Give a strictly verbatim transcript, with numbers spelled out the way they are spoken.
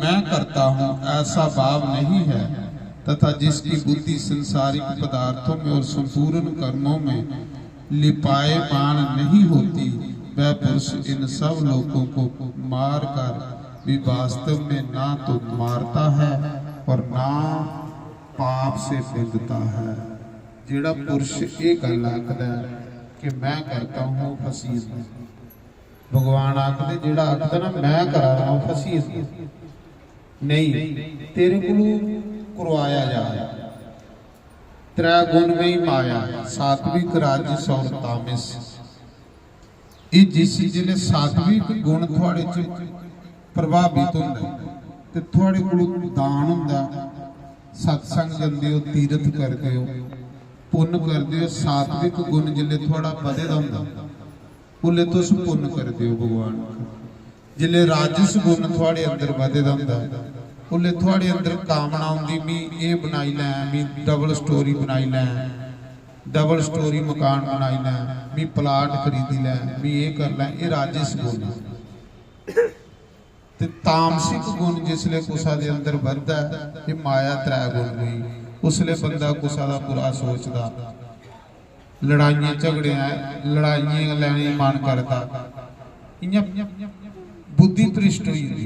मैं करता हूँ, ऐसा भाव नहीं है, तथा जिसकी बुद्धि संसारिक पदार्थों में और संपूर्ण कर्मों में लिपायमान नहीं होती, वह पुरुष इन सब लोगों को मार कर भी वास्तव में ना तो मारता है और ना पाप से बंधता है। ਜਿਹੜਾ ਪੁਰਸ਼ ਇਹ ਗੱਲ ਆਖਦਾ ਹੈ ਕਿ ਮੈਂ ਕਰਦਾ ਹਾਂ, ਉਹ ਫਸੀ ਜਾਂਦਾ। ਭਗਵਾਨ ਆਖਦੇ, ਜਿਹੜਾ ਆਖਦਾ ਨਾ ਮੈਂ ਕਰਾ ਰਹਾ ਹਾਂ, ਉਹ ਫਸੀ ਜਾਂਦਾ। ਨਹੀਂ, ਤੇਰੇ ਕੋਲੋਂ ਕਰਵਾਇਆ ਜਾ ਰਿਹਾ। ਤ੍ਰੈ ਗੁਣ ਮਈ ਮਾਇਆ, ਸਾਤਵਿਕ, ਰਾਜਸ ਔਰ ਤਾਮਸ। ਇਹ ਜਿਸ ਜਿਲੇ ਸਾਤਵਿਕ ਗੁਣ ਤੁਹਾਡੇ ਚ ਪ੍ਰਭਾਵਿਤ ਹੁੰਦਾ ਹੈ, ਤੇ ਤੁਹਾਡੇ ਕੋਲ ਦਾਨ ਹੁੰਦਾ, ਸਤਸੰਗ ਜਾਂਦੇ ਹੋ, ਤੀਰਥ ਕਰਦੇ ਹੋ, ਪੁੰਨ ਕਰਦੇ ਹੋ, ਸਾਤਵਿਕ ਗੁਣ ਜਿਲੇ ਤੁਹਾਡਾ ਵਧੇਦਾ ਹੁੰਦਾ, ਉਲੇ ਤੁਸੀਂ ਪੁੰਨ ਕਰਦੇ ਹੋ ਭਗਵਾਨ। ਜਿਲੇ ਰਾਜਸ ਗੁਣ ਤੁਹਾਡੇ ਅੰਦਰ ਵਧੇਦਾ ਹੁੰਦਾ, ਉਲੇ ਤੁਹਾਡੇ ਅੰਦਰ ਕਾਮਨਾ ਆਉਂਦੀ, ਵੀ ਇਹ ਬਣਾਈ ਲੈ, ਵੀ ਡਬਲ ਸਟੋਰੀ ਬਣਾਈ ਲੈ, ਡਬਲ ਸਟੋਰੀ ਮਕਾਨ ਬਣਾਈ ਲੈ, ਵੀ ਪਲਾਟ ਖਰੀਦੀ ਲੈ, ਵੀ ਇਹ ਕਰ ਲੈ। ਇਹ ਰਾਜਸ ਗੁਣ ਹੈ। ਤੇ ਤਾਮਸਿਕ ਗੁਣ ਜਿਸਲੇ ਕੁਸਾ ਦੇ ਅੰਦਰ ਵੱਧਦਾ ਹੈ, ਇਹ ਮਾਇਆ ਤ੍ਰੈ ਗੁਣ ਹੋਈ, ਉਸਲੇ ਬੰਦਾ ਕੁਸਾ ਦਾ ਬੁਰਾ ਸੋਚਦਾ, ਲੜਾਈਆਂ ਝਗੜਿਆਂ, ਲੜਾਈਆਂ ਲੈਣੇ ਮਨ ਕਰਦਾ। ਇਆਂ ਬੁੱਧੀ ਭ੍ਰਿਸ਼ਟ ਹੋਈ ਹੁੰਦੀ।